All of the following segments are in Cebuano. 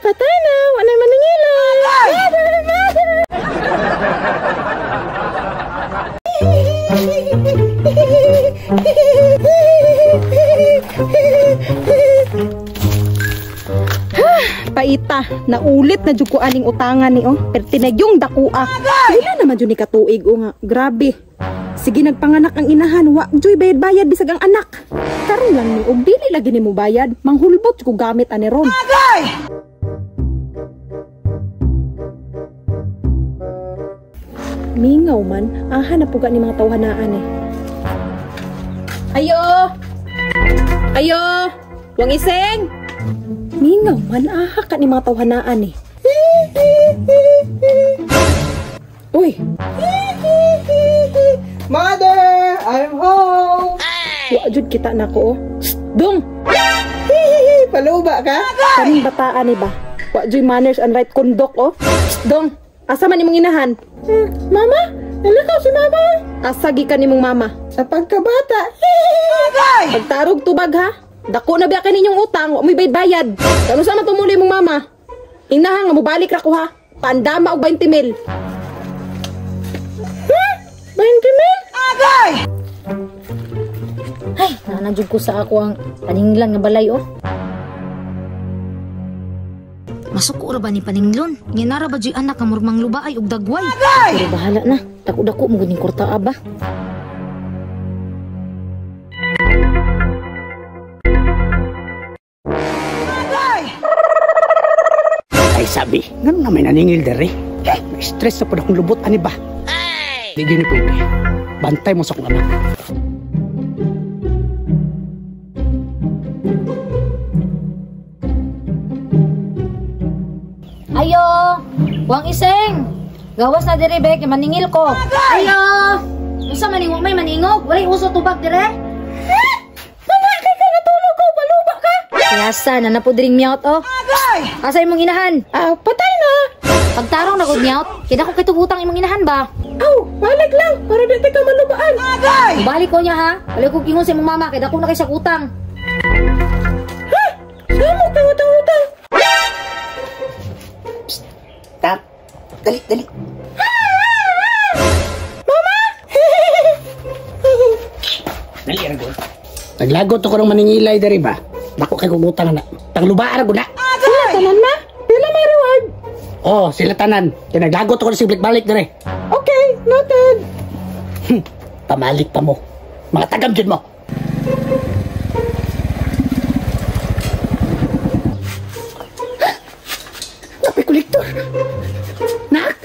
Patay na. Wala maningilay. Mother, mother. Paita, naulit na jud ko aning utangan ni oh. Pero tinagyong dakua. Wala naman jud ni katuig o nga. Grabe. Sige nagpanganak ang inahan, wa joy bayad-bayad bisag ang anak. Karon lang ni og dili lagi nimo bayad, manghulbot ko gamit ani ron. Mingaw man, aha na puga ni mga tawhanaan eh. Ayo! Ayo! Wang iseng! Mingaw man, aha ka ni mga tawhanaan eh. Uy! Mother! I'm home! Wa jud kita nako oh. Shh, dong! Paluba ka? Kaning bataan ni ba? Wa jud manners and right conduct oh. Shh, dong! Asa man imong inahan? Mama? Nalikaw si mama! Asa gikan nimong mama? Sa pagkabata! Pagtarog tubag ha? Dako na biya kay ninyong utang, wa mo'y bayad-bayad. Kano sa man tumuli imong mama? Inahan nga mobalik ra ko ha. Pandama og 20 mil. Ha? 20 mil? Ay, naa jud ko sa ako ang paninglan nga balay oh. Masuko ra ba ni paninglon? Nga nara ba juy anak nga murag manglubaay og dagway? Pero bahala na. Dako-dako mo gud ning kwarta ba? Ay sabi, ngano na may naningil dere? Eh, stress na pud akong lubot ani ba? Di gini pwede. Bantay mo sa akong anak. Ayo, Wang Iseng. Gawas na diri be, kay maningil ko. Ayo. Unsa man ni may maningog? Walay uso tubag dire? Mama, kay ka natulog ko, paluba ka. Yasa na na po diring miyaut oh. Asa imong inahan? Ah, patay na. Pagtarong na gud miyaut, kay dako kay tugutang imong inahan ba? Aw, balik lang para di ka malubaan. Balik ko niya ha. Balik ko ingon sa imong mama kay dako na kay sa utang. Ha? Samo kay utang-utang? Tap. Dali, dali. Mama! Dali ra gud. Naglagot ako ng maningilay diri ba? Dako kay kugutang na. Panglubaan ra gud na. Sila tanan ma? Pila may reward? Oh, sila tanan. Kay naglagot ako si balik diri. Okay, noted. Pamalik pa mo. Mga tagam jud mo. Napi kolektor. Nak!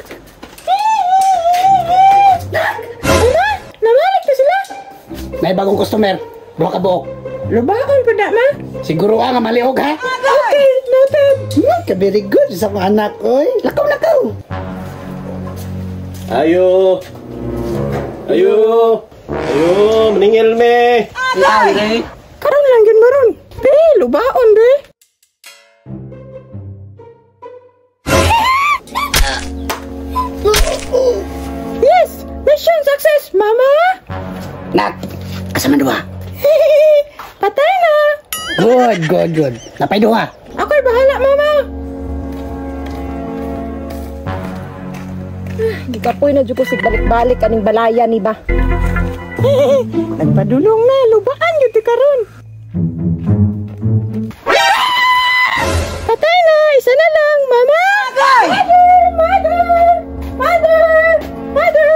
Nak! Ama, namalik na sila. May bagong customer. Duha ka buok. Lubaon pa na, ma. Siguro ka nga maliog ha. Okay, noted. Ka very good sa mga anak oy. Lakaw lakaw. Ayo. Ayo. Ayo, maningil me. Ay, Karon lang yun maron. Be, lubaon be. Yes, mission success, mama. Nak, asa man duha? Patay na. Good, good, good. Napay duha. Ako'y bahala, mama. Gikapoy na jud ko sig balik-balik aning balaya ni ba. Nagpadulong na, lubaan jud ti karon. Patay na, isa na lang, mama. Mother, mother, mother, mother.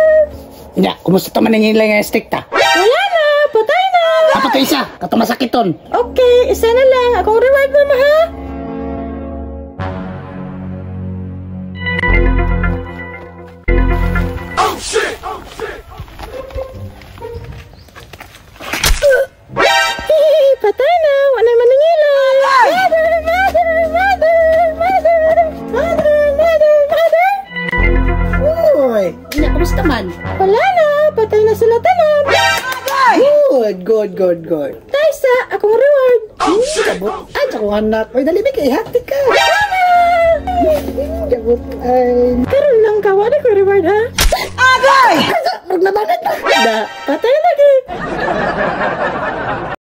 Nya, kumusta to man ang ilay nga stick ta? Wala na, patay na. Apat to isa, kato masakiton. Okay, isa na lang. Akong reward, mama ha. Patay na, wala maningilay. Mother, mother, mother, mother, mother, mother, mother. Uy, nya, kumusta man? Wala na, patay na sila tanan. Good, good, good, good. Taysa, akong reward. Kabot ay, akong anak. Oy, dali ba kay hati ka. Mama! Kabot ay. Karon lang ka, wala ko reward ha. Agay! Maglabanat na. Da, patay lagi.